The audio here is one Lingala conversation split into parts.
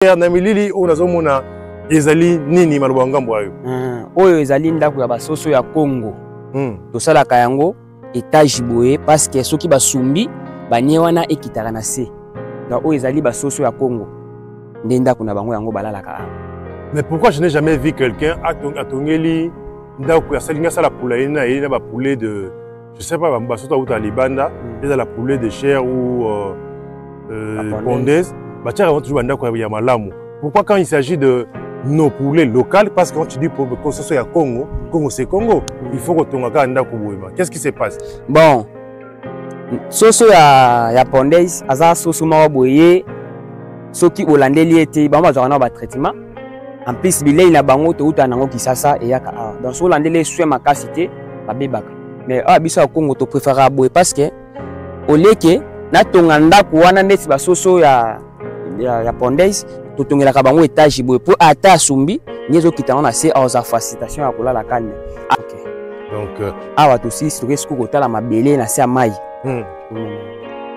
Na milili oyo nazomona ezali nini? Maloba ngambo ayo. Oyo ezali ndako ya basoso ya Congo. Tosalaka yango étage boye parce que soki basumbi banie wana ekitaka na se. Donc oyo ezali basoso ya Congo nde ndako na bango yango balalaka awa. Mais pourquoi je n'ai jamais vu quelqu'un atongeli ndako, asalingi asala poulailler na ye na bapoulet de, je sais pas, basoso auta libanda, ezala poulet de chair ou pondeuse, batiaka yango toujours bandako ya malamu? Pourquoi quand il s'agit de nos poulets locales? Parce que quand tu dis soso ya Congo, Congo c'est Congo, il faut kotonga kaka ndako boyema. Qu'est-ce qui se passe? Bon, soso ya pondeuse aza soso moko boye, soki olandeli ye te, bango bazwaka nao batraitement. En plus bilei na bango touta nango Kisasa, eyaka awa. Donc soki olandeli ye soin makasi te, babebaka. Mais awa biso ya Congo topréféraka boye parce que oleke natonga ndako wana neti basoso ya pondeuse, totongelaka bango étage boye mpo ata asumbi nde ezokita ngo na se, aoza facilitation ya kolala calme, okay. Donc awa tosilisi, toke sikoyo kotala mabele na se ya mai.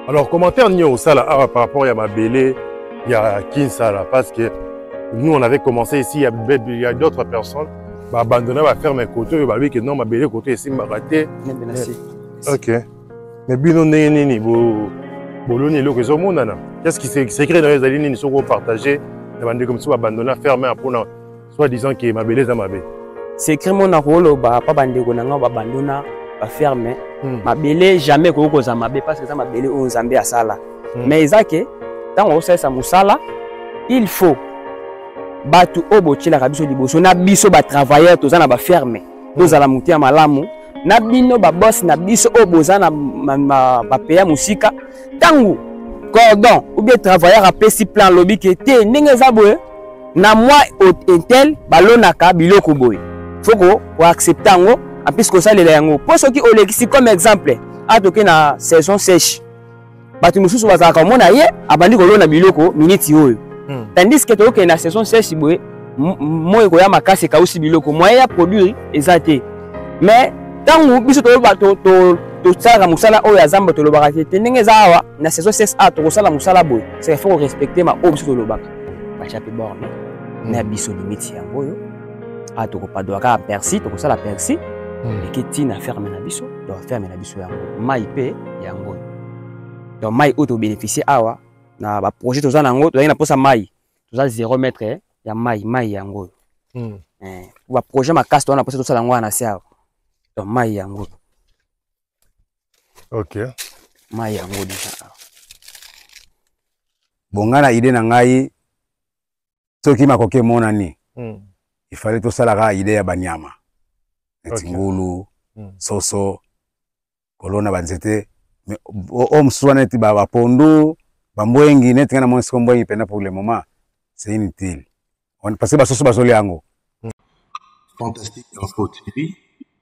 Alors commentaire nini osala awa par rapport ya mabele ya Kinsala? Parce que nous, on avait commencé ici, il y a d'autres personnes baabandonner baferme côté oyo, babi ke non, mabele côté esimbaka te. Ok, mais bino ndenge nini boloni eloko ezomonana? Qu'est-ce qui secret na yo ezali nini soki opartage na bandeko mosusu baabandonner ferme mpona soit disant ke mabele eza mabe? Secret mo na koloba pa bandeko na nga babandona baferme, mabele jamais ekoki kozala mabe parce que eza mabele oyo Nzambe asala. Mais eza ke ntango osalisa mosala, il faut bato oyo botielaka biso liboso na biso batravailleur toza na baferme, tozala motu ya malamu na bino baboss na biso oyo boza na bapeya mosika. Ntango cordon ou bien travailleur apesi plan, alobi ke te, ndenge eza boye, na mwa intel balonaka biloko boye, faut koaccepter yango, en plus kosalela yango. Mpo soki olekisi, comme exemple atoke na saison sèche, bato mosusu bazalaka komona ye abandi kolona biloko miniti oyo, tandis que tokokende na saison sèche boye, moi ekoya makasi, ekausi biloko, moyen ya produire eza te. Mais ntango biso tosalaka mosala oyo ya zamba, tolobaka te te, ndenge eza awa na saison sèche a tokosala mosala boye, c'est faut korespecter ma oyo biso tolobaka. Batya mpe borne na biso, limite yango oyo a tokopadola kaka persil, tokosala persil eke ntina ferme na biso. Donc ferme na biso yango, mai mpe yango oyo. Donc mai oyo tobénéficie awa na baprojet toza nango, tozalaki na mposa mai, toza 0 mètre ya mai. Mai yango oyo, baprojet makasi toza na mposa tosala yango wana na se awa. Donc mai yango oyo. Mai yango déjà awa. Bon, ngai na idée na ngai, soki makoki emonani, ifale tosalaka idée ya banyama neti ngulu, soso, kolona banzete. Oyo mosusu wana neti bapondu, bambwengi, neti ngai namoni siko mbwengi mpena pour le moment c'est inutile parce que basoso bazolia yango. Fantastique Info TV,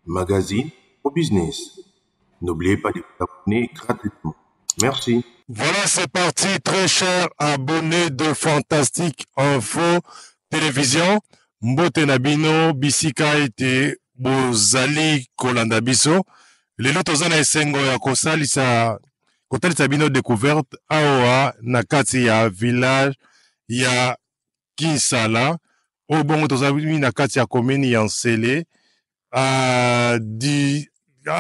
magazine au business. N'oubliez pas de vous abonner gratuitement. Merci. Voilà, c'est parti, très chers abonnés de Fantastique Info Télévision. Mbote na bino, bisika ete bozali kolanda biso. Lelo toza na esengo ya kosalisa kotalisa bino découverte awa na kati ya village ya Kinsala oyo bongo tozali na kati ya commune ya Nsele, di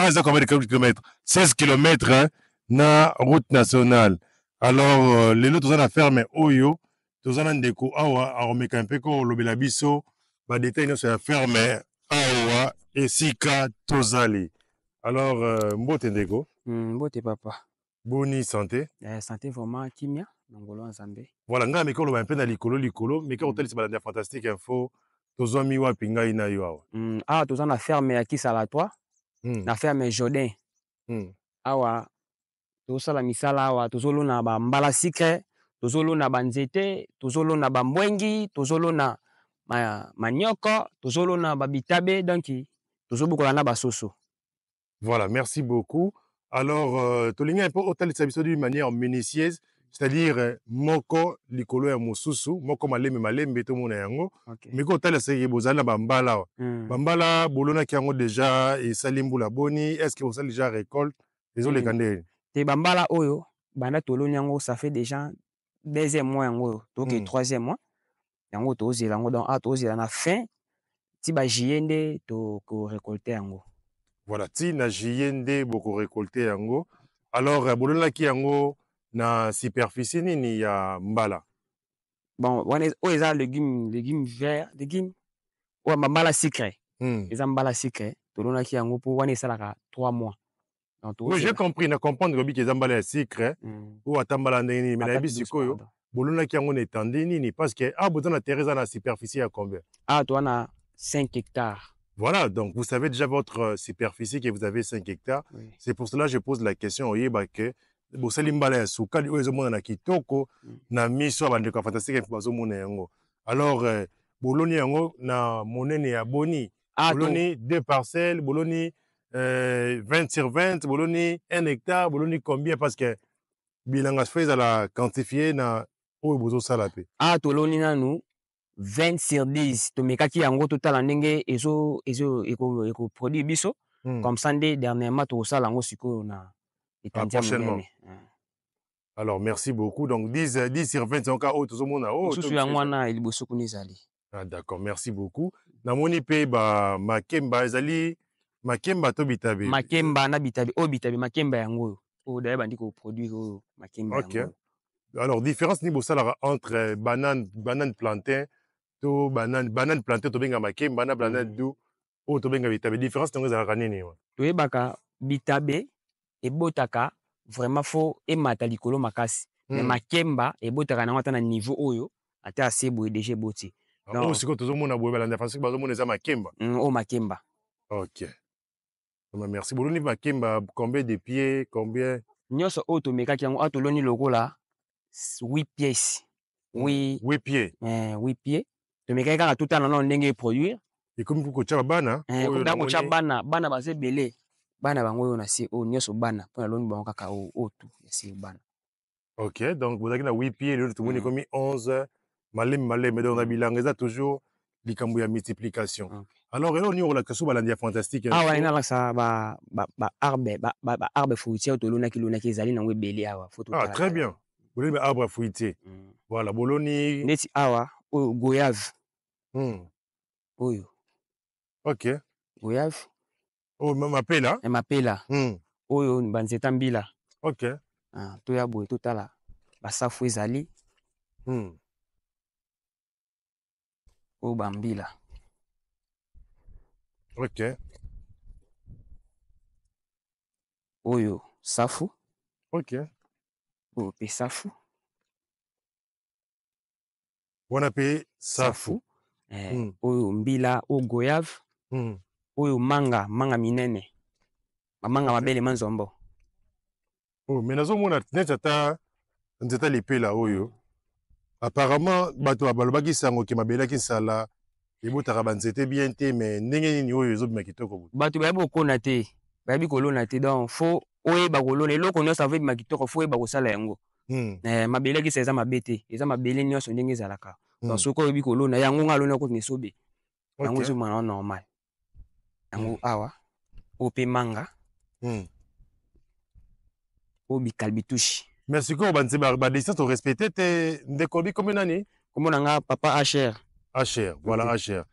eza combien de kilomètres? 16 kilomètres na route nationale. Alors lelo toza na ferme oyo, toza na ndeko awa akomeka mpe kolobela biso badetail nyonso ya ferme awa esika tozali. Alors mbote ndeko. Mbote papa. Boni santé? Santé vraiment kimia na ngolo ya Nzambe. Voilà, ngai meka oloba mpe na likolo likolo, meka kotalisa balandi ya Fantastique Info tozwami wapi, ngai na yo awa. Awa toza na ferme ya Kisala 3, na ferme Jodin. Awa tozosala misala, awa tozolona bambala sucre, tozolona banzete, tozolona bambwengi, tozolona manioko, tozolona babitabe, donc tozobokola na basoso. Voilà, merci beaucoup. Alors tolingi mpe otalisa biso d'une manière minutieuse, c'est-à-dire moko likolo ya mosusu, moko malembe malembe, tomona yango. Meko otalisa ke bozali na bambala awa. Bambala bolonaki yango déjà esali mbula boni? Est ce que bosali déjà récolte? Ezoleka ndenge? Te, bambala oyo banda toloni yango, ça fait déjà deuxième mois yango oyo toke, troisième mois. Yango tozela yango, donc awa tozela na fin ti ba juillet nde tokorecolte yango. Voilà, ti na juillet nde bokorecolte yango. Alors euh, bolonaki yango na superficie nini ya mbala? Bon, wana oyo eza legume, legume vert, legume oyo mbala sucre. Eza mbala sucre, tolonaki yango mpo wana esalaka 3 mois. Donc, oui, j'ai compris, na comprendre que biki eza mbala ya sucre, oyo ata mbala ndenge nini, mais nayebi sikoyo bolonaki yango na étendue nini, parce que awa boza na terrain eza na superficie ya combien? Ah, toza na 5 hectares. Voilà, donc vous savez déjà votre euh, superficie que vous avez 5 hectares. Oui. C'est pour cela que je pose la question, oyeba que bosali mbala ya sukali oyo ezomonana kitoko na miso ya bandeko ya fantastique bazomona yango. Alors euh, boloni yango na monene ya boni? Ah, boloni deux parcelles, boloni euh, 20 sur 20, boloni 1 hectare, boloni combien? Parce que bilanga fo ezala quantifié na oyo bozosala pe. Ah, toloni nanu 20 sur 10, tomekaki yango totala ndenge ezo ezo eko eko produire biso. Comme ça nde dernièrement tokosala yango sikoyo na etandi ya monene. Alors merci beaucoup. Donc 10 10 sur 20 en cas oyo tozomona oyo mosusu yango wana liboso kuna ezali. Ah d'accord, merci beaucoup. Namoni pe ba makemba, ezali makemba to bitabe? Makemba na bitabe, oyo bitabe, makemba yango oyo. Oyo d'ailleurs bandi ko produire oyo makemba yango. Okay. Alors différence ni bosalaka entre banane, banane plantain to banane, banane plantain tobenga makemba na banane doux oyo tobenga bitabe, différence nango ezalaka nini? Toyebaka bitabe ebotaka vraiment fo emata likolo makasi. Mais makemba ebotaka nango ata na niveau oyo ata ase boye déjà eboti. Oyo sikoyo tozomona boye, balanda Francis bazomona eza makemba. Oyo makemba. Ok. Merci. Boloni makemba combien de pieds, combien? Nyonso oyo tomekaki yango awa toloni lokola 8 pièces. 8 8 pieds. 8 pieds. Tomekaki kaka totala nano ndenge eproduire. Ekomi kotia bana? Ekomi kotia bana, bana baza ebele. Bana bango oyo na se oyo nyonso bana, mpo naloni bango kaka oyo oyo tu ya se bana. Ok, donc bozalaki na 8 pieds, lelo tomoni ekomi 11, malemi malemi. Donc na bilanga eza toujours likambo ya multiplication. Okay. Alors eloko nini okolakisa so balandi ya fantastique? Awa ngai nalakisa ba ba ba arbre ba ba, ba arbre fruitier oyo tolonaki lonaki ezali nango ebele awa. Faut ah, très bien. Boloni ba arbre fruitier. Voilà, boloni neti awa oyo goyave. Oyo. Ok. Goyave. Oh, mapela. E mapela. Oyo banzeta mbila. Ok. Ah, toya boye totala basafu ezali. Oyo bambila. Ok. Oyo safu. Ok. Oyo pe safu. Wana pe safu. Oyo mbila, oyo goyave. Oyo manga, manga minene. Bamanga mabele manzombo. Oh, mais nazomona neti ata nzeta lipela oyo. Apparemment bato balobaki sango ke mabelaki nsala ebotaka banzete bien te, mais ndenge nini oyo ezobima kitoko boye? Bato bayebi kokona te, bayebi kolona te, donc faut oyeba kolona eloko nyonso avant ebima kitoko, faut oyeba kosala yango. Mabele kisa eza mabe te, eza mabele nyonso ndenge ezalaka. Donc soki oyebi kolona yango, nga alona kutu na esobe. Yango ezobima nango normal. Yango awa oyo pe manga. Oyo bikalbitushi. Mais sikoyo banze ba distance to respecter te ndeko bi komi nani? Kombo na nga papa HR. HR, voilà HR.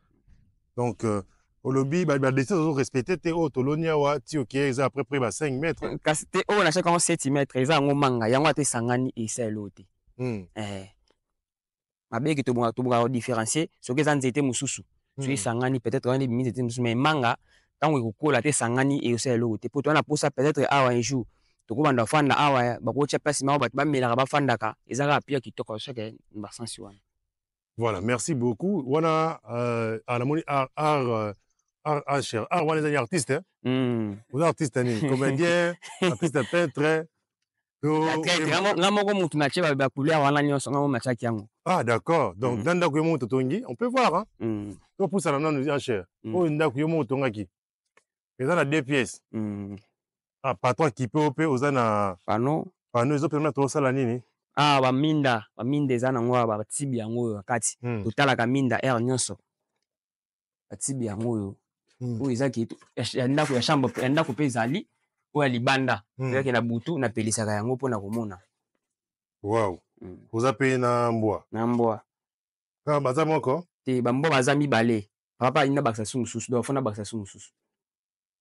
Donc euh, olobi ba ba distance ozo respecter te oyo toloni awa ti oke eza à peu près ba 5 mètres. Kasi te oyo na chaque 7 mètres eza yango manga, yango ata esangani esa eloko te. Mabeki tobonga tobonga ko différencier soki eza nzete mosusu. Soki esangani peut-être wana ebimi nzete mosusu, mais manga ntango ekokola te esangani esala eloko te. Po toza na posa peut-être awa un jour tokobanda kofanda awa, bakotia place moko bato bamelaka bafandaka, eza kaka pia kitoko soki ba sensi wana. Voilà, merci beaucoup. Wana euh, namoni art art art art art wana ezali artiste hein? Oza artiste nini? Comédien, artiste peintre? Nga moko mutu natie ba couleur wana nyonso, nga moko natiaki yango. Ah d'accord, donc na ndako yo moko totongi, on peut voir hein. Topusana nanu cher. Oyo ndako yo moko otongaki eza na deux pièces. Ah patron kipe oyo mpe oza na panneau. Panneau ezo permettre osala nini? Ah baminda, baminda eza nango awa, batibi yango oyo na kati. Totalaka minda heure nyonso. Batibi yango oyo. Oyo eza ya ndako ya chambre, ya ndako mpe ezali oyo ya libanda. Ezalaki na butu napelisaka yango mpona komona. Wow. Oza mpe na mbwa? Na mbwa. Ah, baza moko te, bambwa baza mibale. Papa alingi nabakisa su mosusu, donc faut nabakisa su mosusu.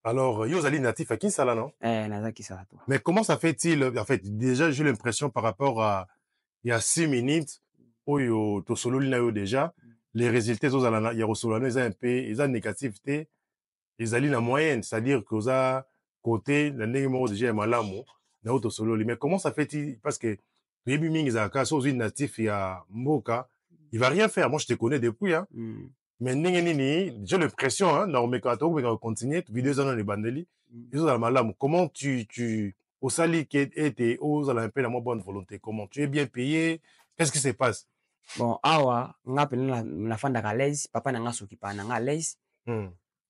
Alors, yo ozali natif à Kinsala, non? Eh, naza Kinsala toi. Mais comment ça fait-il? En fait, déjà, j'ai l'impression par rapport à il y a 6 minutes, oyo tosololi na yo déjà, les résultats ozala na ya kosolola no eza un peu, eza négatif te, ezali na moyenne, c'est-à-dire que oza côté na ndenge moko déjà ya malamu na oyo tosololi. Mais comment ça fait-il? Parce que toyebi mingi ezalaka so ozwi natif ya mboka, il va rien faire. Moi, je te connais depuis, hein. Mais ndenge nini, j'ai l'impression, hein, na omeka tokomeka continuer vidéo eza nano ebandeli, ezozala malamu. Comment tu osali ke ete ozala un peu na mwa bonne volonté? Comment tu es bien payé? Qu'est-ce qui se passe? Bon, awa nga mpena nafandaka à l'aise. Papa na nga asokipaka na nga à l'aise.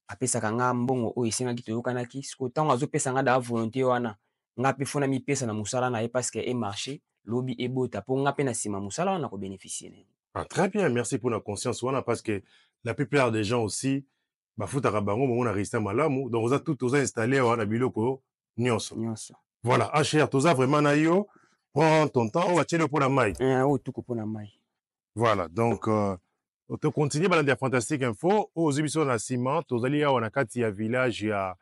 Apesaka nga mbongo oyo esengaki, toyokanaki. Sikoyo ntango azopesa nga daa volonté wana, nga mpe faut namipesa na mosala na ye, parce que emarché lobi ebota mpo nga mpe na nsima mosala wana kobénéficie na yango. Ah, très bien, merci pour la conscience wana, parce que la plupart des gens aussi bafutaka bango bango na résultat malamu. Donc oza tout, oza installé wana biloko nyonso. Nyonso. Voilà, HR, toza vraiment na yo. Prends ton temps, oyo batieli yo mpona mai. Eh, oyo tuku mpona mai. Voilà, donc tocontinue balandi ya Fantastique Info. Oyo ozwi biso na nsima, tozali awa na kati ya village ya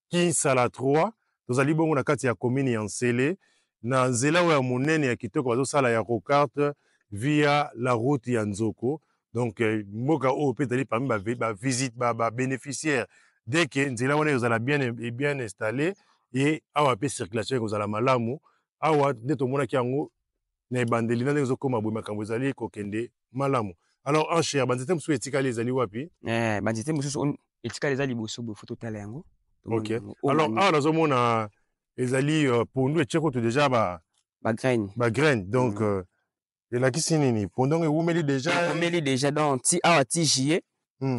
Kinsala 3, tozali bongo na kati ya commune ya Nsele, na nzela oyo ya monene ya kitoko bazosala ya rocarte via la route ya Nzoko. Donc mboka oyo mpe ezali parmi bavisite babénéficiaire dès que nzela wana ekozala bien, bien installé et awa mpe circulation ekozala malamu. Awa nde tomonaki yango na ebandeli na ndenge ezokóma boye, makambo ezali kokende malamu. Alors, enchère, banzete mosusu etikali ezali wapi? Eh, banzete mosusu etikali eza liboso boye, faut totala yango. Ok, alors awa nazomona ezali pondu etie kutu déjà ba bagraine. Bagraine, donc elakisi nini? Pondu yango ewumeli déjà. Ewumeli déjà, donc ti awa ti juillet,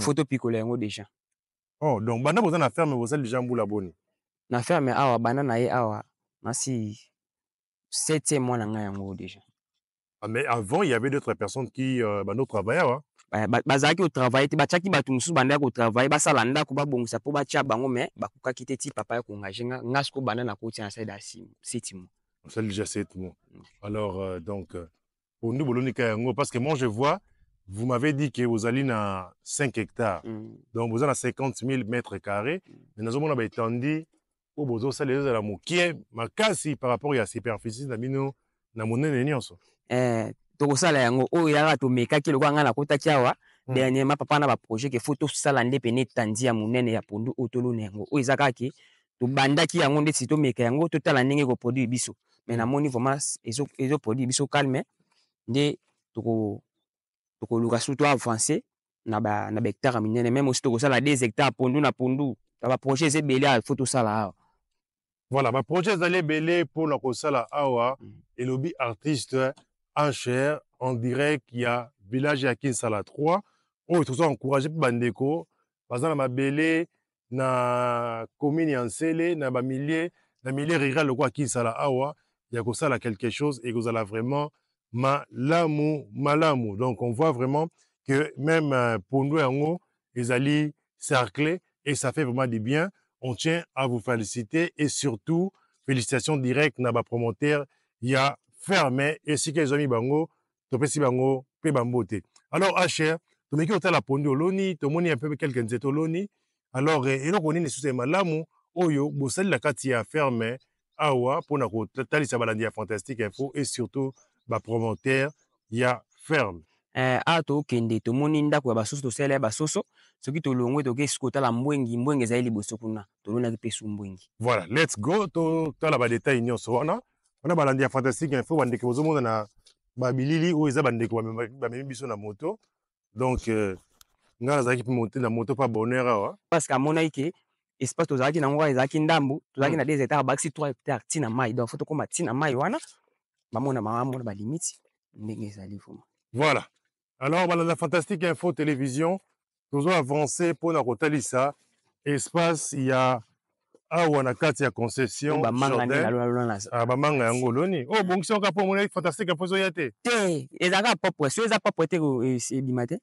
faut topikola yango déjà. Oh, donc banda boza na ferme, bozali déjà mbula boni? Na ferme awa, banda na ye awa, nasi septième mois na ngai yango déjà. Ah, mais avant, il y avait d'autres personnes qui bando travaillaient awa? Bazalaki kotravaille te. Batiaki bato mosusu, bandaki kotravaille, basala ndako, babongisa mpo batia bango, mais bakokaki te ti papa ya koengage nga. Nga siko banda na kotia na sali da 7 mois. Osali déjà 7 mois. Alors donc pondu bolonika yango, parce que moi je vois, vous m'avez dit que bozali na 5 hectares, donc boza na 50 000 mètres carrés, mais nazomona baétendue oyo bozosala ezozala mokie makasi par rapport ya superficie na bino na monene nyonso. Eh, tokosala yango oyo yaka tomekaki lokola ngai nakotaki awa dernièrement. Papa na baprojet ke faut tosala nde pene etandi ya monene ya pondu oyo tolona yango. Oyo eza kaka ke tobandaki yango ndeti tomeka yango, totala ndenge ekoproduire biso. Mais namoni vraiment ezoproduire biso calme nde tokoluka surtout avancer na ba na bahectare ya minene. Même aussi tokosala 2 hectares pondu na pondu. Na baprojet eza ebele awa, faut tosala awa. Voilà, baprojet ezali ebele mpona kosala awa. Elobi artiste enchère en direct ya village ya Kinsala 3 oyo tozo encourage mpe bandeko baza na mabele na commune ya Nsele, na bamilieu, na milieu rural lokola Kinsala awa, ya kosala quelque chose ekozala vraiment malamu malamu. Donc on voit vraiment que même pondu yango ezali cerclé et ça fait vraiment du bien. On tient à vous féliciter et surtout félicitations directes na bapromoteur ya ferme esika ezwami bango, topesi bango mpe bambote. Alors hr, tomeki kotala pondu oloni, tomoni un peu quelque nzete oloni. Alors eloko nini lisusu ya malamu oyo bosali na kati ya ferme awa mpona kotalisa balandi ya Fantastique Info et surtout bapromoteur ya ferme? Eh, awa tokende, tomoni ndako ya basoso, tosala ya basoso. Soki tolongwe, toke sikoyo kotala mbwengi. Mbwengi ezali liboso kuna, tolonaki mpe su mbwengi. Voilà, let's go, totala badetail nyonso wana. Wana balandi ya Fantastique Info, bandeko bozomona na babilili oyo eza bandeko bamemi biso na moto. Donc ngai nazalaki mpe na moto mpa bonheur awa. Parce que amonaki ke espace tozalaki nango kaka ezalaki ndambu. Tozalaki na 2 hectares, bakisi 3 hectares ntina mai. Donc faut tokóma ntina mai wana, bamona bamona balimite ndenge ezali vraiment. Voilà, alors balanda Fantastique Info Télévision, tozo avance mpona kotalisa espace ya awa na kati ya concession. Bamanga nde nalonalona. Ah, bamanga yango oloni oyo bongisi yango mpo omoni Fantastique Info ezoya te. Te, ezalaka propre. So eza propre te, ebima te.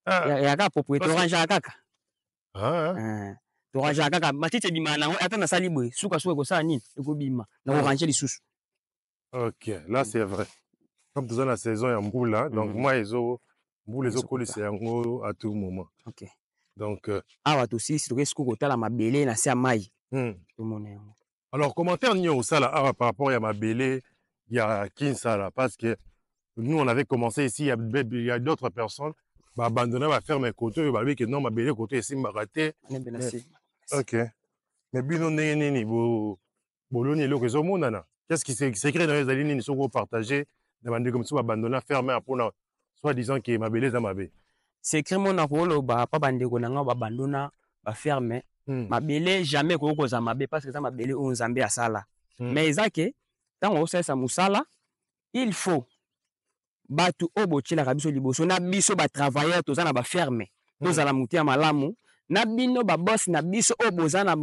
Ezalaka propre, torangeaka kaka. Torangeaka kaka, matiti ebimaka nango. Ata nasali boye, sukasuka ekosala nini? Ekobima na korange lisusu. Ok, là c'est vrai, comme toza na saison ya mbula, donc mai ezo Mbula ezokolisa yango à tout moment. Ok. Donc awa tosilisi, tokoki sikoyo kotala mabele na se ya mai. Tomona yango. Alors, commentaire nini osala awa par rapport ya mabele ya Kinsala? Parce que nous, on avait commencé ici, il y a d'autres personnes baabandonna baferme kote oyo, balobi ke non, mabele kote esimbaka te. Nembe na se. Ok, mais bino ndenge nini boloni eloko ezomonana? Qu'est-ce qui secret na yo ezali nini soki opartage na bandeko mosusu baabandonna ferme mpona soit disant ke mabele eza mabe? Secret mona koloba pa bandeko na nga babandona baferme, mabele jamais ekoki kozala mabe parce que eza mabele oyo Nzambe asala. Mais eza ke ntango osalisa mosala, il faut bato oyo botielaka biso liboso na biso batravailleur toza na baferme, tozala motu ya malamu na bino baboss na biso oyo boza na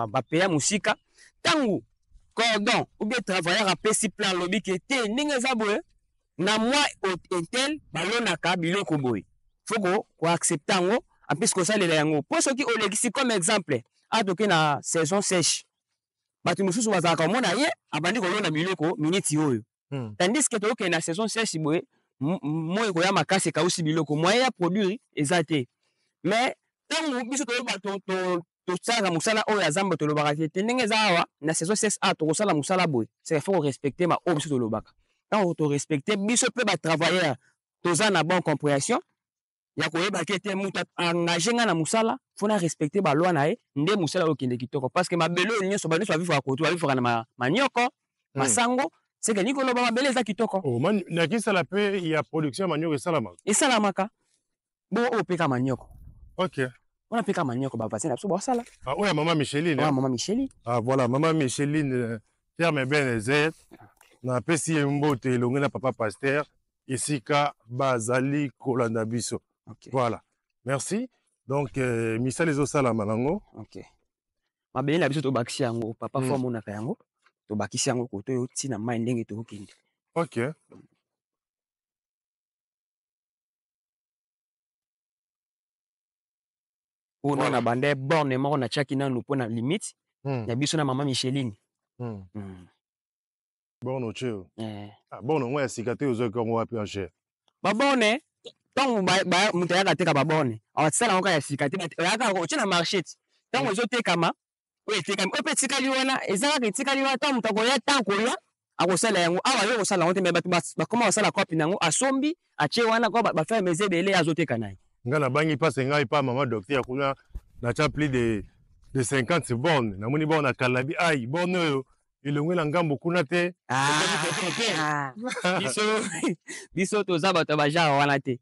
bapeya mosika. Ntango cordon ou bien travailleur apesi plan, alobi ke te, ndenge eza boye, na mwa intel balonaka biloko boye, faut koaccepte yango, en plus kosalela yango. Mpo soki olekisi, comme exemple atoke na saison sèche, bato mosusu bazalaka komona ye abandi kolona biloko miniti oyo, tandis que tokokende na saison sèche boye, moi ekoya makasi, ekausi biloko, moyen ya produire eza te. Mais ntango biso toyeba tosalaka mosala oyo ya zamba, tolobaka te te ndenge eza awa na saison sèche a tokosala mosala boye, c'est faut korespecte ma oyo biso tolobaka. Ntango torespecte, biso mpe batravailleur toza na bonne compréhension ya koyeba ke te, moto engage nga na mosala, faut na respecte baloi na ye, nde mosala oyo okende kitoko. Parce que mabele oyo nyonso, bato nyonso bavivaka koto, bavivaka na manioko, masango, seke elingi koloba mabele eza kitoko. Oh, na Kinsala mpe ya production ya manioko esalamaka? Esalamaka bongo, oyo opeka manioko. Wana mpe manioko, bavoisin na biso basala. Ah, oyo ya mama Micheline? Oyo ya mama Micheline. Ah, voilà, mama Micheline, ferme Benezer, napesi ye mbote elongi na papa pasteur esika bazali kolanda biso. Voilà, merci. Donc misala ezosalama nango. Ok, mabele na biso tobakisi yango, papa. Faut amonaka yango, tobakisi yango kote oyo ntina mai ndenge tokokende. Oyo na banda borne moko natiaki nanu mpo na limite ya biso na mama Micheline. Borne otie oyo? Eh. Ah, borne yango ya sika te, ozwaki yango wapi en cher? Baborne, ntango moto ayaka ateka baborne, asala yango kaka ya sika te, ayaka otie na marché ti ntango ezotekama. Oyo etekami, oyo mpe etikali wana, eza kaka etikali wana. Ntango moto akoya, ntango koya akosala yango awa, yo kosala yango te. Mais bato bakoma kosala copie nango, asombi, atie wana ko baferme eza ebele, azoteka na ye. Ngai nabangi mpasi, ngai pa mama docteur kuna natya plus de 50 borne, namoni borne akalabi ai borne oyo elongwe na ngambo kuna te. Ah, biso toza bato ya bagenre wana te.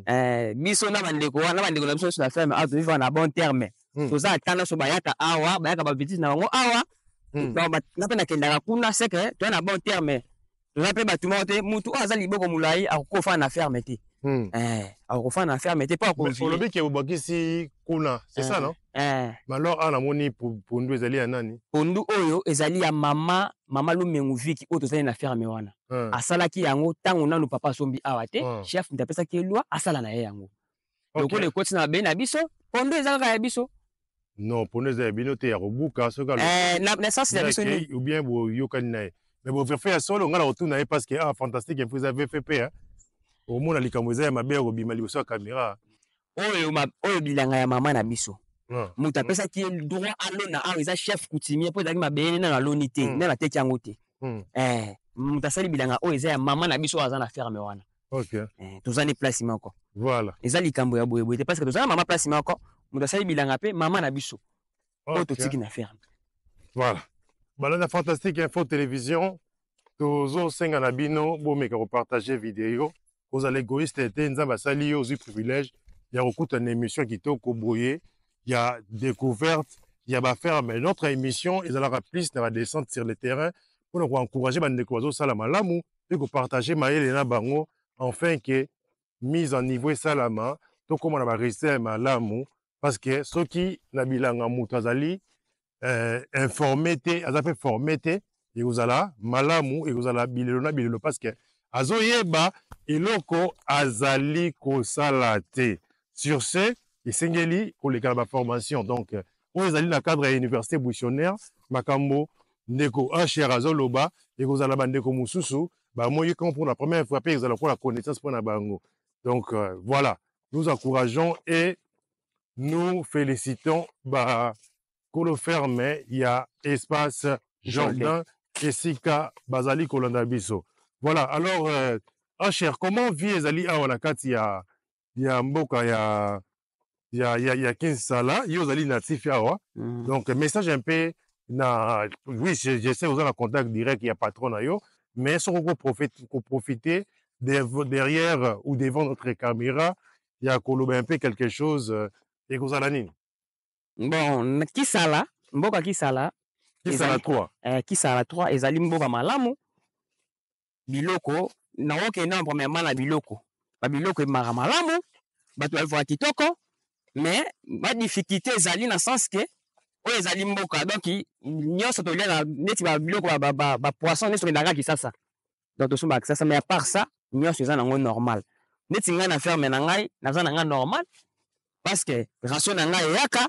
Eh, biso na bandeko wana, na bandeko na biso nyonso na ferme awa, tovivre na bon terme. Toza ata nyonso bayaka awa, bayaka bavisite na bango awa. Donc, nga mpe nakendaka kuna, seke toza na bon terme, toza mpe bato moko te. Mutu oyo aza liboko molai akoki kofanda na ferme te. Eh, akoki kofanda na ferme te mpo akovi. Olobi ke obakisi kuna, c'est ça, non? Eh. Mais alors awa namoni pondu, ezali ya nani? Pondu oyo ezali ya mama Lumengu Viki oyo tozali na ferme wana. Asalaki yango ntango nanu papa asombi awa te. Chef moto apesaki ye loi asala na ye yango. Lokola ekoti na mabele na biso, pondu eza kaka ya biso. Non, pondu eza ya bino te ya kobuka soki Eh, na sens na biso nini? Ou bien boyokani na ye, mais bovérifier ya solo. Ngai na kotuna ye parce que ah, Fantastique Info eza VFP, hein. Omona likambo eza ya mabe ya kobima liboso ya caméra. Oyo bilanga ya mama na biso, moto apesaki ye droit alona awa eza chef coutumier, mpo ezalaki mabele nano aloni te, nano ateki yango te. Eh, moto asali bilanga oyo eza ya mama na biso oyo aza na ferme wana. Eh, toza ne place moko. Eza likambo ya boyeboye te parce que toza na mama place moko. Moto asali bilanga mpe mama na biso oyo totiki na ferme. Voilà, balanda Fantastique Info Télévision, tozosenga na bino bomeka kopartage video. Kozala égoïste te. Nzambe asali yo ozwi privilège ya kokutana émission kitoko boye ya découverte ya baferme. Notre émission ezalaka plus na badescente sur le terrain mpona koencourage bandeko bazosala malamu mpe kopartage mayele na bango, enfin ke mise en niveau esalama, tokóma na barésultat ya malamu. Parce que soki na bilanga moto azali informé te, aza mpe formé te, ekozala malamu, ekozala bilelo na bilelo, parce que azoyeba eloko azali kosala te. Sur ce, esengeli koleka na baformation. Donc oyo ezali na cadre ya université buissonnaire. Makambo ndeko hr azoloba, ekozala bandeko mosusu bamoyi comme pour la première fois mpe ezala lokola connaissance mpona bango. Donc voilà, nous encourageons et nous félicitons ba kolo ferme ya espace Jordan esika bazali kolanda biso. Voilà, alors Asher, comment vie ezali awa na kati ya mboka ya Kinsala, yo ozali natif awa. Donc message un peu na oui, je sais oza na contact direct ya patron na yo, mais soko ko profiter derrière ou devant notre caméra ya koloba un peu quelque chose ekozala nini? Bon, Kisala, mboka Kisala, Kisala 3. Kisala 3 ezali mboka malamu. Biloko naokenda premièrement na biloko. Ba biloko emaka malamu, bato bavwa kitoko, mais ba difficulté ezali na sens que oyo ezali mboka, donc nyonso toliaka neti ba biloko ba poisson nyonso tokendaka Kisasa. Donc tosombaka Kisasa, mais à part ça nyonso eza nango normal. Neti ngai na ferme na ngai, naza na ngai normal parce que ration na ngai eyaka,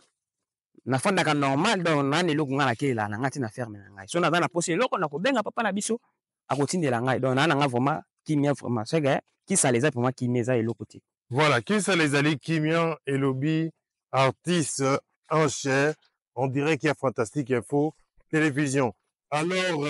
nafandaka normal, donc nani eloko ngai nakelela na ngai ti na ferme na ngai. So naza na posa eloko nakobenga papa na biso akotindela ngai, donc naa na ngai vraiment kimia, vraiment. C'est que Kisala eza vraiment kimia, eza eloko te. Voilà, Kisala ezali kimia, elobi artiste en chair, on dirait qu'il y a Fantastique Info Télévision. Alors,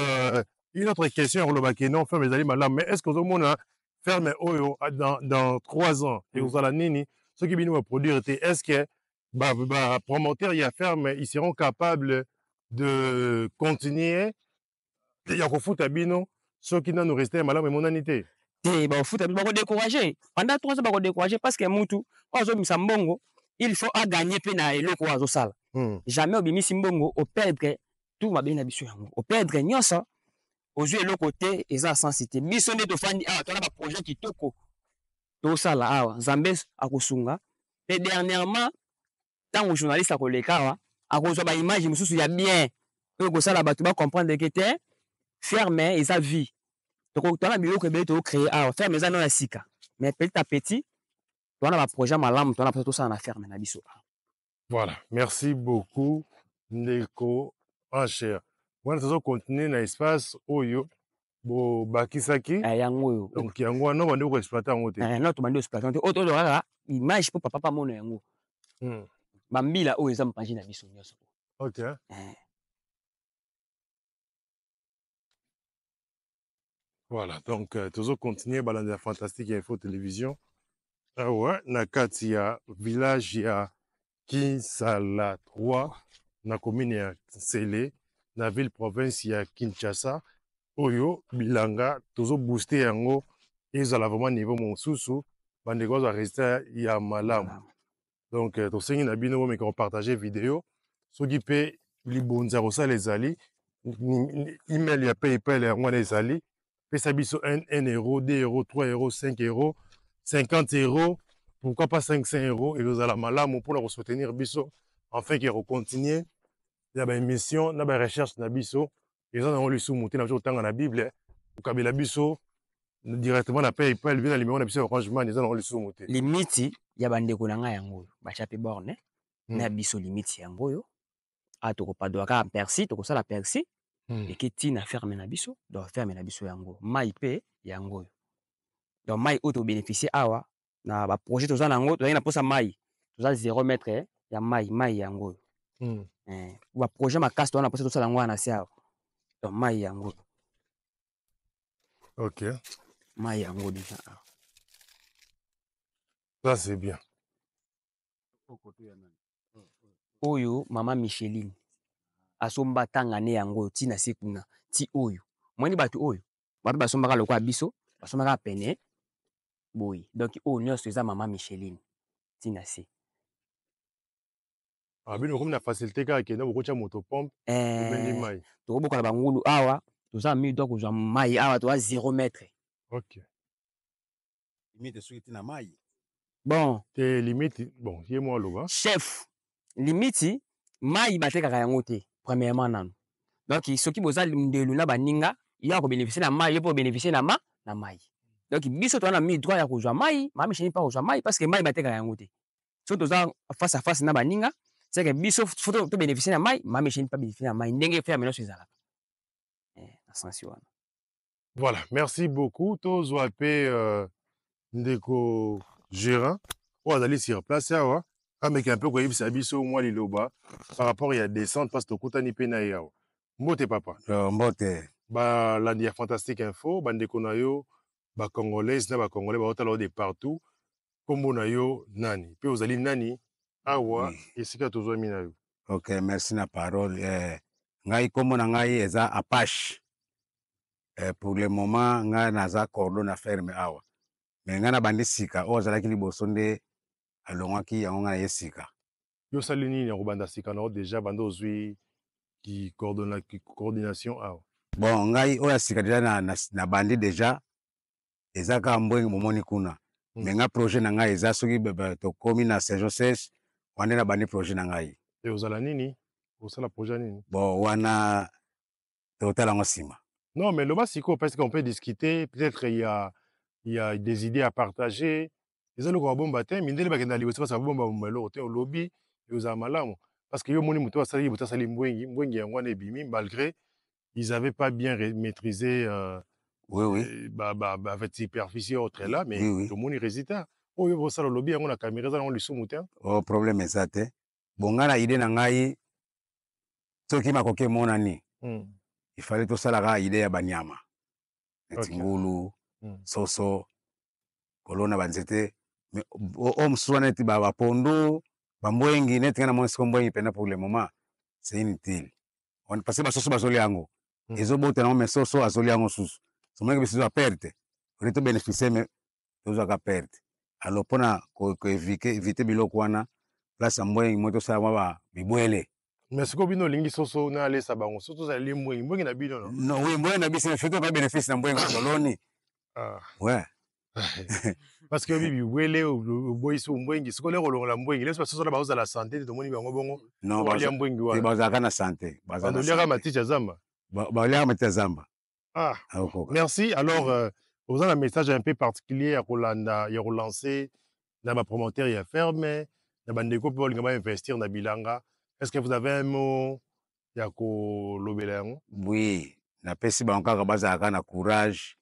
une autre question, olobaki non, ferme ezali malamu, mais est-ce que ozomona ferme oyo dans 3 ans, et ozala nini, ceux qui viennent produire, est-ce que ba promoteur ya ferme, ils seront capables de continuer ya kofuta bino soki nanu reste malamu emonani te? Te, bakofuta bino, bakodécourager pendant 3 ans, bakodécourager parce que mutu oyo azobimisa mbongo, il faut agagner mpe na eloko oyo azosala. Jamais obimisi mbongo operdre tout, mabe na biso yango, operdre nyonso, ozwi eloko te, eza sensi te. Biso nde tofandi awa, tona baprojet kitoko tosala awa, Nzambe akosunga. Mpe dernièrement, ntango journaliste akoleka awa, akozwa baimage mosusu ya bien oyo kosala bato bacomprendre ke te, ferme eza vie. Tona biloko ebele tocréer awa. Ferme eza nano ya sika, mais petit à petit towana baprojet malamu, towana mposa tosala na ferme na biso awa. Voilà, merci beaucoup ndeko Ancher. Wana tozo continuer na espace oyo bobakisaki. Yango oyo. Donc yango wana bandi koexploiter yango te? No, tobandi koexploiter te. Oyo tozo kaka image mpo papa pamona yango. Bambila oyo eza mopanzi na biso nyonso. Ok. Voilà, donc tozo continuer balanda ya Fantastique Info Télévision. Awa na kati ya village ya Kinsala 3 na commune ya Nsele na ville province ya Kinshasa, oyo bilanga tozo booster yango ezala vraiment niveau mosusu, bandeko bazwa résultat ya malamu. Donc tosengi na bino bomeka kopartage video, soki mpe libonzi ya kosala ezali, email ya PayPal yango wana ezali, pesa biso 1 euro, 2 euro, 3 euro, 5 euro, 50 euro, pourquoi pas 500 euro, ekozala malamu mpona kosoutenir biso enfin ke kocontinue ya baémission na barecherche na biso. Eza nango lisumu te na biso kotanga na Bible, kokabela biso directement na PayPal bien na numéro na biso ya Orange Money, eza nango lisumu te. Limite ya bandeko na ngai yango oyo batya mpe borne na biso, limite yango oyo a tokopadola kaka persil, tokosala persil eke ti na ferme na biso. Donc ferme na biso yango, mai mpe yango oyo. Donc mai oyo tobénéficie awa na baprojet toza nango, tozalaki na mposa mai, toza 0 mètre ya mai, mai yango oyo. Baprojet makasi toza na mposa tosala yango wana na se awa. Donc mai yango oyo. Mai yango déjà awa. Ça c'est bien. Oyo mama Micheline asomba tanga ne yango oyo ntina se kuna ti oyo moni bato oyo bato basombaka lokola biso, basombaka pene boye. Donc oyo nyonso eza mama Micheline ntina se. Ah, bino komi na facilité kaka kende bokotya moto pompe, obendi mai. Tokobokola bangulu awa, toza mi doit kozwa mai awa, toza 0 mètre. Limite soki tina mai. Bon. Te, limite, bon, ye mwa aloba. Chef, limite mai batekaka yango te premièrement nanu. Donc soki boza ndelu na baninga, ye akobénéficie na mai, ye mpo obénéficie na mai. Donc biso toza na mi droit ya kozwa mai, mama Micheline mpe akozwa mai, parce que mai batekaka yango te. Soki toza face à face na baninga, c'est que biso faut tobénéficie na mai, mama Micheline mpe abénéficie na mai, ndenge ferme nyonso ezalaka na sensi wana. Voilà, merci beaucoup. Tozwa mpe. Ndeko gérant oyo azali sur place awa ameka mpe koyebisa biso mwa liloba par rapport ya descente parce tokutani mpe na ye awa. Mbote papa. Mbote. Balandi ya Fantastique Info, bandeko na yo bacongolaise na bacongolais baotala yo de partout. Nkombo na yo nani mpe ozali nani awa esika tozwami na yo? Ok, merci na parole. Ngai nkombo na ngai eza Apache. Pour le moment ngai naza cordon na ferme awa. Mais ngai nabandi sika, oyo azalaki liboso nde alongwaki, yango ngai naye sika. Yo osali nini ya kobanda sika na yo déjà banda ozwi ki coordination awa? Bon, ngai oyo ya sika déjà na bandi déjà eza kaka mbwenge bomoni kuna. Mais nga projet na ngai eza soki tokomi na saison sèche wana nde nabandi projet na ngai. E ozala nini? Osala projet nini? Bon, wana totala yango nsima. Non, mais loba sikoyo parce qu'on peut discuter, peut-être il y a des idées à partager. Eza eloko babomba te, mindele bakenda liboso parce babomba bomba eloko te. Olobi ezala malamu parce que yo omoni moto asali moto asali mbwengi, mbwengi yango wana ebimi malgré ils avaient pas bien maîtrisé oui. Ba, avec superficie autre là, mais oui. tomoni résultat oyo bosala. Olobi yango na caméra, eza nango lisumu te. Oh, problème eza te. Bon, ngai na idée na ngai, soki makoki emonani, il fallait tosalaka idée ya banyama neti ngulu, soso, kolona banzete. Mais oyo mosusu wana neti bapondu, bambwengi, neti ngai namoni siko mbwengi mpena pour le moment c'est inutile parce que basoso bazolia yango, ezobota nango, mais soso azolia yango susu, somonaki biso tozwa perte au lieu tobénéficie, mais tozwaka perte. Alors mpona koéviter biloko wana, place ya mbwengi mo tosala mwa bibwele. Mais sikoyo bino olingi soso na alesa bango, soso ozali mbwengi, mbwengi na bino, no? Non, oui, mbwengi na biso, mais toka bénéfice na mbwengi toloni. Ah. Ouais. Parce que oyebi bibwele, oboyisi mbwengi, sikoyo lero olongola mbwengi, leso basoso na bazozala santé te, tomoni bango bongo. Non, balia mbwengi wana. Bazalaka na santé. Bandoliaka matiti ya zamba. Baliaka matiti ya zamba. Ah, merci. Alors oza na message un peu particulier ya kolanda, ya kolancer na bapromoteur ya ferme, na bandeko mpe balinga bainvestir na bilanga? Est ce que vous avez un mot ya kolobela yango? Oui, napesi bango kaka bazalaka na courage,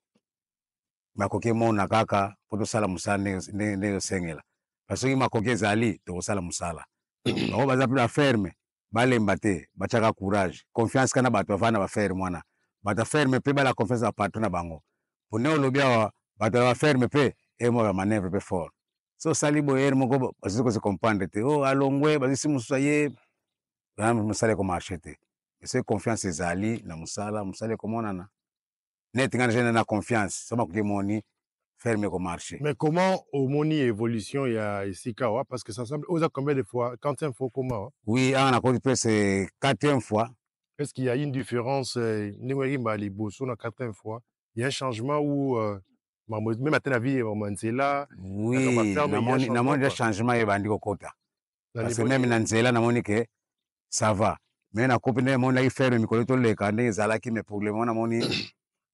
makoki emona kaka mpo tosala mosala ndenge osengela. Parce soki makoki ezali, tokosala mosala. Bango baza mpe na ferme, balemba te, batiaka courage, confiance kaka na bato bavanda na baferme wana. Bato ya ferme mpe bala confiance na patron na bango, po nde olobi awa bato ya baferme mpe emo ya manœuvre mpe fort. So osali boye, ere moko bazoki kose comprendre te, o alongwe, bazwisi mosusu aye, mosala ekomarcher te. Soki confiance ezali na mosala, mosala ekomonana. Neti nga na confiance, so makoki emoni, ferme ekomarcher. Mais comment omoni évolution ya esika wa? Parce que ça semble oza combien de fois, quantième fois comment? Oui, awa nakoti mpe c'est quatrième fois. Est-ce qu'il y a une différence ndenge oyaki mbala liboso na quatrième fois? Il y a un changement ou même ata na vie ya nzela? Oui, namoni déjà changement ebandi kokota, parce que même na nzela namoni ke ça va. Mais nakopi ndenge namonaki ferme mikolo toleka ndenge ezalaki, mais pour le moment namoni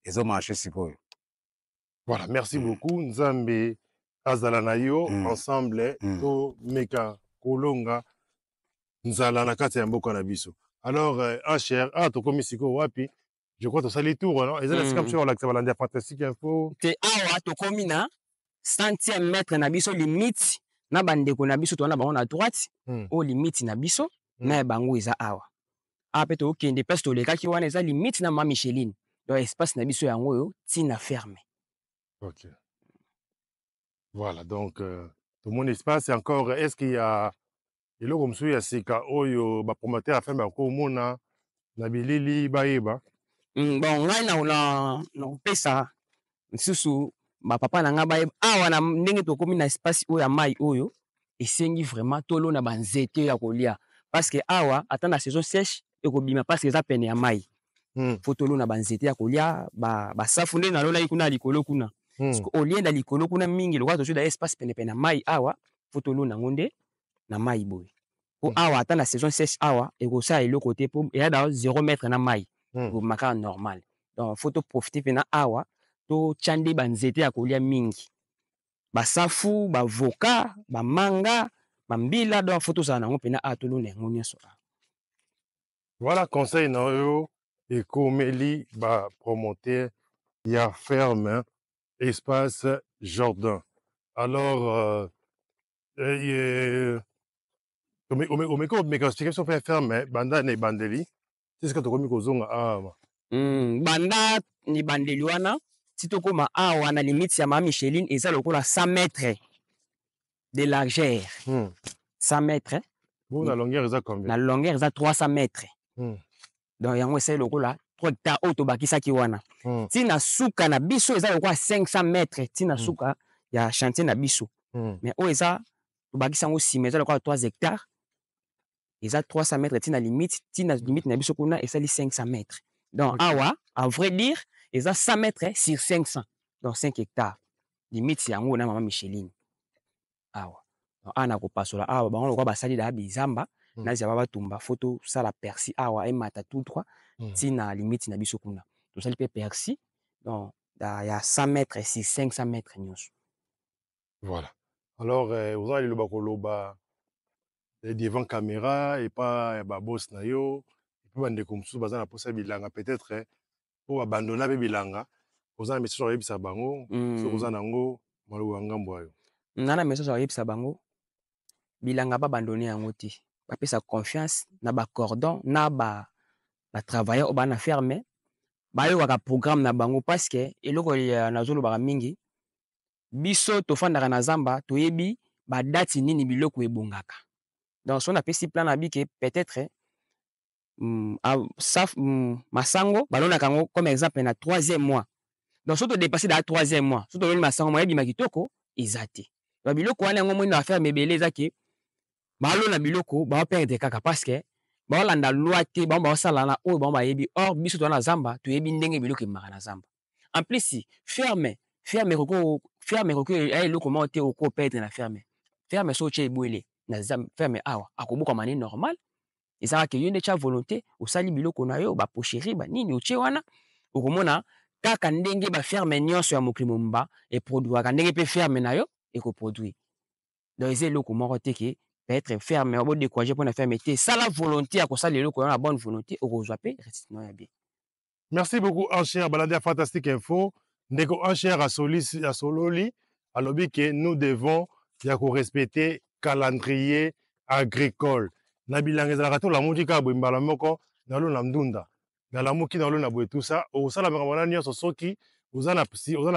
ezomarcher sikoyo. Voilà, merci beaucoup. Nzambe azala na yo. Ensemble tomeka kolonga nzala na kati ya mboka na biso. Alors hr a tokomi sikoyo wapi? Je crois tosali tour, non? Eza na sika mosusu kolakisa balandi ya Fantastique Info. Te, awa tokomi na centième mètre na biso, limite na bandeko na biso toza na bango na droite. Oyo limite na biso na ya bango eza awa. Awa mpe tokokende place tolekaki wana, eza limite na mama Micheline. Donc espace na biso yango oyo ntina ferme. Ok, voilà, donc tomoni espace encore. Est ce qu'il y a eloko mosusu ya sika oyo bapromoteur ya ferme bakomona na bilili bayeba? Bon, ngai na kopesa lisusu bapapa na ngai bayeba awa na ndenge tokomi na espace oyo ya mai oyo, esengi vraiment tolona banzete ya kolia, parce que awa ata na saison sèche ekobima, parce que eza pene ya mai. Faut tolona banzete ya kolia, basafu nde nalonaki kuna ya likolo kuna. Olie na likolo kuna mingi lokola tozwi da espace penepene ya mai awa, faut tolona yango nde na mai boye, po awa ata na saison sèche awa ekosala eloko te, po eya da 0 mètre na mai, ekobima kaka normal. Donc faut toprofiter mpena awa, totya nde banzete ya kolia mingi, basafu, bavoka, bamanga, bambila. Donc faut tozala nango mpena awa, tolona yango nyonso awa. Voilà, conseil na oyo ekomeli bapromoteur ya ferme Espace Jordan. Alors omeki omeka expliquer biso mpe ferme banda na ebandeli ti sika tokomi kozonga awa. Banda ebandeli wana ti tokóma awa na limite ya mama Micheline, eza lokola 100 mètres de largeur. 100 mètres. Bon, na longueur eza combien? Na longueur eza 300 mètres. Donc yango esali lokola 3 hectares oyo tobakisaki wana. Ti na suka na biso eza lokola 500 mètres, ti na suka ya chantier na biso. Mais oyo eza tobakisi yango nsima, eza lokola 3 hectares, eza 300 mètres ti na limite, ti na limite na biso kuna esali 500 mètres. Donc awa, à vrai dire, eza 100 mètres sur 500, donc 5 hectares. Limite yango na mama Micheline awa. Donc awa na kopasola awa, bango lokola basali daa bizamba, nazia ba batumba, fo tosala persil awa, emata tout droit ti na limite na biso kuna. Tosali mpe persil, donc ya 100 mètres sur 500 mètres nyonso. Voilà. Alors oza liloba koloba devant caméra epa ya baboss na yo, epe bandeko mosusu baza na posa ya bilanga, peut-être mpo babandona mpe bilanga, oza na message koyebisa bango? Soki oza nango, maloba ya ngambo ayo. Nga na message koyebisa bango, bilanga babandone yango te, bapesa confiance na bacordon na batravailleur oyo baa na ferme, bayokaka programme na bango, parce que eloko nazolobaka mingi, biso tofandaka na zamba, toyebi badate nini biloko ebongaka. Donc so napesi plan na bike, peut-être masango balonaka yango comme exemple na troisième mois. Donc so todépasse daa troisième mois, so toloni masango, moya ebima kitoko eza te. Donc biloko wana yango moni na affaire mebele eza ke balona biloko, baoperdre kaka parce que baolanda loi te, bango baosala na oyo bango bayebi. Or biso toza na zamba, toyebi ndenge biloko ebimaka na zamba. En plus, ferme ekoki, ferme ekoki eya eloko moko te okoperdre na ferme. Ferme, so otie ebwele na ferme awa, akobokama ne normal. Ezalaka yo nde tia volonté, osali biloko na yo, bapocherie banini otie wana, okomona kaka ndenge baferme nyonso ya mokili mobimba eproduiraka, ndenge mpe ferme na yo ekoproduire. Donc eza eloko moko te ke peut-être ferme bodécourage mpona ferme te. Sala volonté ya kosala eloko wana na bonne volonté, okozwa mpe réussite na yo ya bien. Merci beaucoup, Ancher Balade ya Fantastique Info. Ndeko Ancher asololi, alobi ke nous devons ya korespecter calendrier agricole na bilanga. Ezalaka te olamuki kaka boye, mbala moko nalona ndunda, nalamuki nalona boye, tout ça. Okosala makambo wana nyonso soki oza na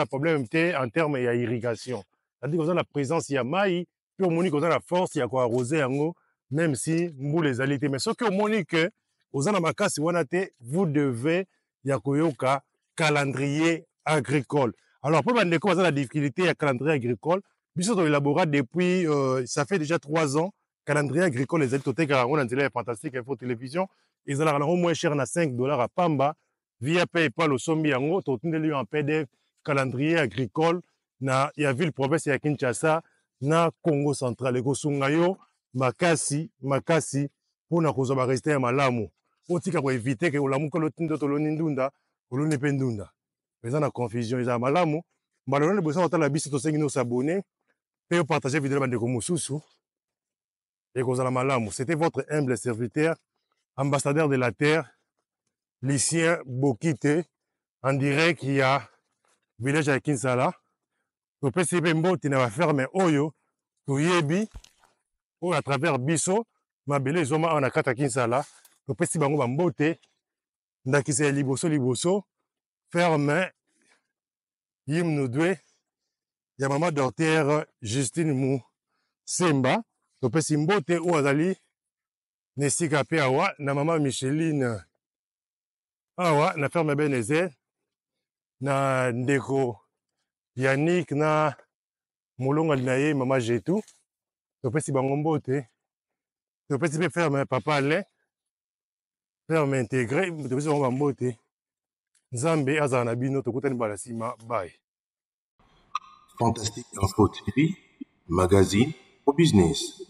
problème te en terme ya irrigation, c'est-à-dire oza na présence ya mai mpe omoni koza na force ya koarroser yango même si mbula ezali te. Mais soki omoni ke oza na makasi wana te, vous devez ya koyoka calendrier agricole. Alors mpo bandeko baza na difficulté ya calendrier agricole, biso toélabora depuis ça fait déjà 3 ans calendrier agricole. Ezali totekaka yango na nzela ya Fantastique Info Télévision. Ezalaka nango moins cher na 5 $ ya pamba via PayPal. Osombi yango, totindeli yo en PDF calendrier agricole na ya ville province ya Kinshasa na Congo Central. Ekosunga yo makasi makasi mpona kozwa baresultat ya malamu. Otika koéviter ke olamuki, oloti ndoto, oloni ndunda, oloni mpe ndunda, eza na confusion. Ezala malamu mbala oloni liboso kotala biso, tosengi no s'abonner mpe opartage video na bandeko mosusu, ekozala malamu. C'était votre humble serviteur, ambassadeur de la terre, Lucien Bokite, en direct ya village ya Kinsala. Topesi mpe mbote na baferme oyo toyebi, oyo à travers biso mabele ezwama awa na kati ya Kinsala. Topesi bango bambote. Ndakisa ya liboso liboso, ferme Yimnudwe ya mama docteur Justine Musemba, topesi mbote oyo azali na esika mpe awa na mama Micheline awa na ferme Benezer, na ndeko Yannick na molongali na ye mama Jetu, topesi bango mbote. Topesi mpe ferme papa Alain, ferme intégré, topesi bango bambote. Nzambe azala na bino. Tokutani mbala nsima. Bye. Fantastique Info TV, magazine au business.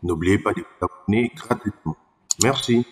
N'oubliez pas de vous abonner gratuitement. Merci.